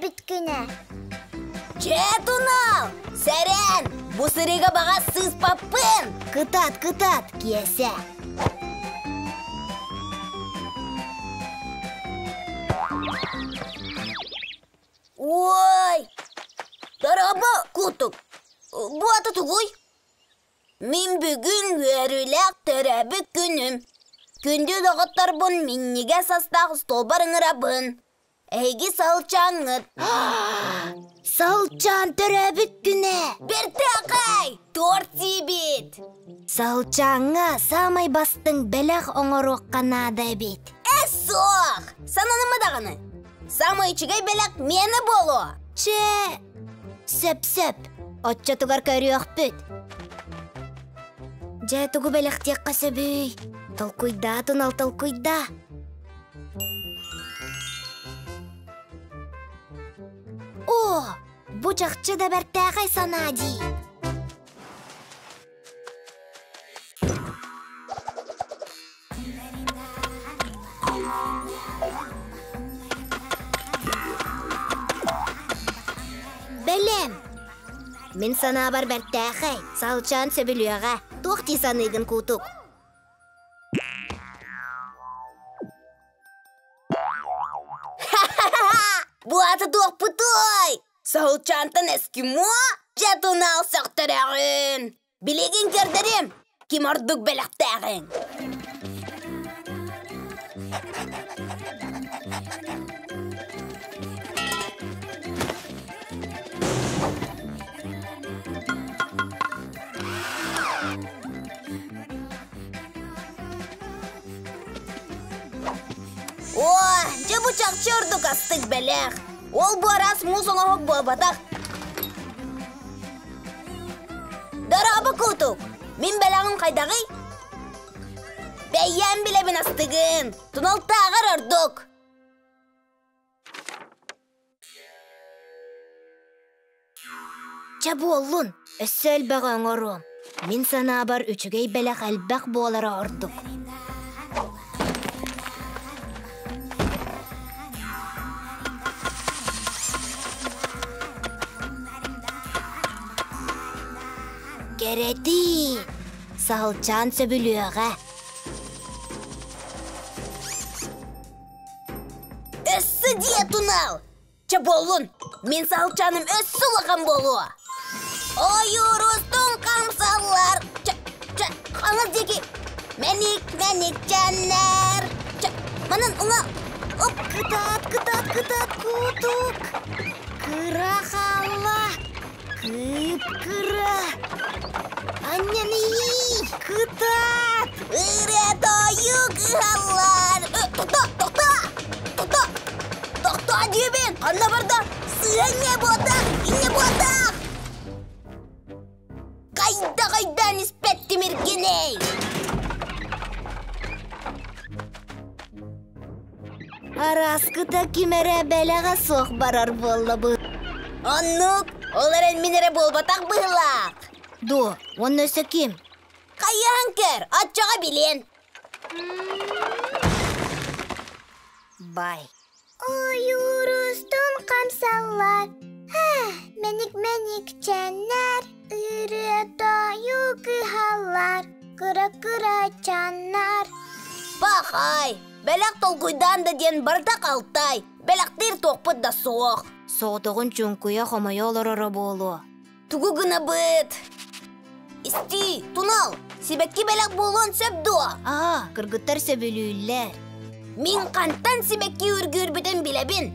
төрөөбүт күнэ. Чэ, тунал! Сэрэн! Бу сырыыга баҕас сыыспаппын! Кытаат, кытаат, Киэсэ! Ой! Дорообо, кутук! Бу аты тугуй? Мин бүгүн үөрүүлээх төрөөбүт күнүм. Күндү доҕотторбун минньигэс астаах остуолбар ыҥырабын. Эһиги салчааҥҥыт. Салчаан төрөөбүт күнэ! Бэртээхэй! Торт сиибит! Салчааҥҥа саамай бастыҥ бэлэх оҥоруохха наада эбит. Э, суох! Сананыма даҕаны. Саамай үчүгэй бэлэх миэнэ буолуо. Чэ, сөп-сөп. Оччотугар көрүөхпүт. Дьэ, тугу бэлэхтиэххэ сөбүй? Толкуйдаа, тунал толкуйдаа. О, бу чахчы да бэртээхэй санаа дии. Бэлэм! Мин санаабар бэртээхэй, салчаан сөбүлүөҕэ. Туох дии саныыгын, Куутук? Бу аты туохпутуй? Саһылчаантан эскимо? Дьэ тунаал сөхтөрөҕүн! Билигин көрдөрүм, ким ордук бэлэхтээҕин. О, дьэ бу чахчы ордук астык бэлэх. Ол бу араас муус оҥоһук буолбатах. Дорообо, Куутук! Мин бэлэҕим хайдаҕый? Бэйэм билэбин астыгын. Туналтааҕар ордук. Чэ буоллун, өссө элбэҕи оҥоруом. Мин санаабар үчүгэй бэлэх элбэх буолара ордук. Кэрэтии! Саһылчаан сөбүлүөҕэ. Өссө дьиэ тунал! Чэ буоллун, мин саһылчааным өссө улахан буолуо. Ойуурустун хамсаллар, чэ, чэ, хаҥас диэки мэник, мэник чэннэр. Чэ, манан уҥа, оп. Кытаат, кытаат, кытаат, куутук! Кыра хаалла! Кып-кыра! Анньан ии! Кытаат! Ырыа тойук ыһаллар! Тохто, тохто! Тохто! Тохто диэбин! Ханна барда? Сыа инньэ буотах! Инньэ буотах! Хайда хайдаан испэт тимиргиний? Араскыта ким эрэ бэлэҕэ суох барар буолла бу. Оннук, ол эрэн мин эрэ буолбатах быһыылаах. Дуо, уонна өссө ким? Хайаан көр, оччоҕо билиэн. Бай. Ойуурустун хамсаллар, мэник-мэник чэннэр, ырыа тойук ыһаллар, кыра-кыра чаннар. Пахай, бэлэх толкуйдаан да диэн барыта халтай, бэлэхтиир туохпут да суох. Соҕотоҕун чуҥкуйа хомойо олороро буолуо. Тугу гынабыт? Истии, тунал, сибэкки бэлэх буолуон сөп дуо? Аа, кыргыттар сөбүлүүллэр. Мин хантан сибэкки үргүүрбүтүн билэбин.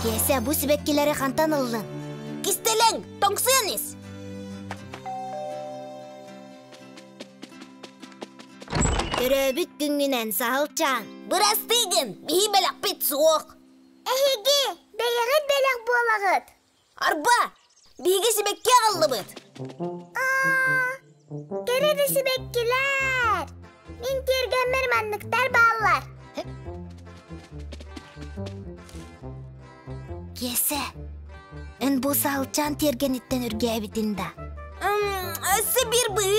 Киэсэ, бу сибэккилэри хантан ыллыҥ? Кистэлэҥ, тоҥсуйан ис. Төрөөбүт күҥҥүнэн саһылчаан. Бырастыы гын, биһи бэлэхпит суох. Эһиги бэйэҕит бэлэх буолаҕыт. Арба, биһиги сибэкки аҕаллыбыт. Аа, кэрэ да сибэккилэр! Мин тиэргэммэр манныктар бааллар. Киэсэ, эн бу саһылчаан тиэргэниттэн үргээбитин да? Өссө биир быһыы.